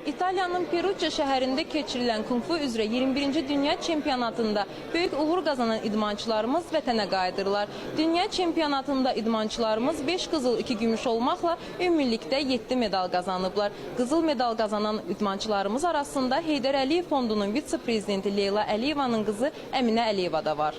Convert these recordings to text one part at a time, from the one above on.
İtaliyanın Perugia şəhərində keçirilən Kung-fu üzrə 21-ci Dünya Çempionatında böyük uğur qazanan idmançılarımız vətənə qayıdırlar. Dünya Çempionatında idmançılarımız 5 qızıl, 2 gümüş olmaqla ümumilikdə 7 medal qazanıblar. Qızıl medal qazanan idmançılarımız arasında Heydər Əliyev Fondunun vitse-prezidenti Leyla Əliyevanın qızı Əminə Əliyeva da var.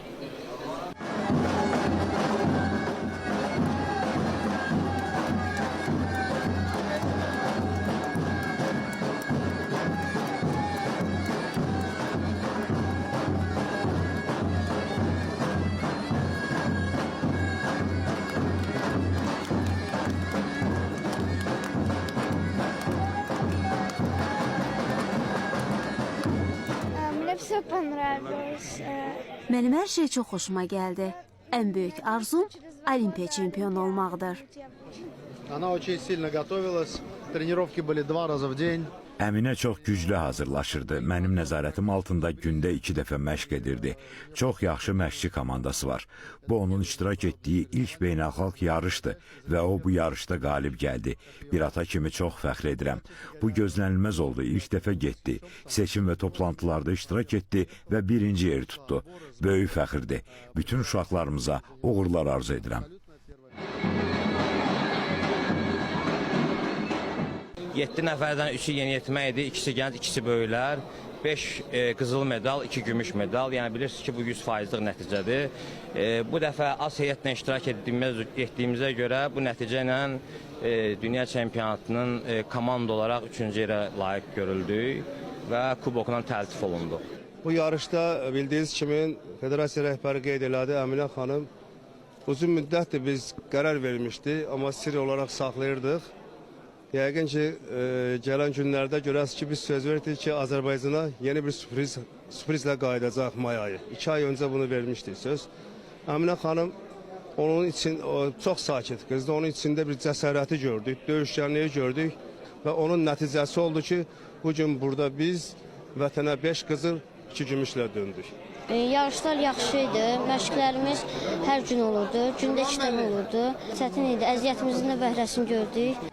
Мне все понравилось. Mənim hər şey çox xoşuma gəldi. Ən böyük arzum olimpiya çempionu olmaqdır. Она очень сильно готовилась. Тренировки были два раза в день. Əminə çox güclü hazırlaşırdı. Mənim nəzarətim altında gündə 2 dəfə məşq edirdi. Çox yaxşı məşqçi komandası var. Bu onun iştirak etdiyi ilk beynəlxalq yarışdı və o bu yarışda qalib gəldi. Bir ata kimi çox fəxr edirəm. Bu gözlənilməz oldu. İlk dəfə getdi. Seçim və toplantılarda iştirak etdi və birinci yeri tutdu. Böyük fəxirdir. Bütün uşaqlarımıza uğurlar arzu edirəm. 7 nəfərdən 3-ü yeniyetmə idi, ikisi gənc, ikisi böyüklər. 5 qızıl medal, 2 gümüş medal. Yəni bilirsiniz ki, bu 100%lıq nəticədir. Bu dəfə az heyətlə iştirak etdiyimizə görə bu nəticə ilə dünya çempionatının komanda olaraq 3-cü yerə layiq görüldük və kubokla təltif olunduq. Bu yarışda bildiyiniz kimi federasiya rəhbəri qeyd elədi, Əminə xanım. Uzun müddətdir biz qərar vermişdik, amma sirr olaraq saxlayırdıq. Yəqin ki, gələn günlərdə görəsiniz ki, biz söz verdik ki, Azərbaycana yeni bir sürprizlə qayıdacaq may ayı. 2 ay öncə bunu vermişdik söz. Əminə xanım onun üçün o, çox sakit qızdı. Onun içində bir cəsarəti gördük, döyüşkənliyi gördük və onun nəticəsi oldu ki, bu gün burada biz vətənə 5 qızıl, 2 gümüşlə döndük. Yarışlar yaxşı idi. Məşqlərimiz hər gün olurdu. Gündə 2 dəfə olurdu. Çətin idi. Əziyyətimizin də bəhrəsini gördük.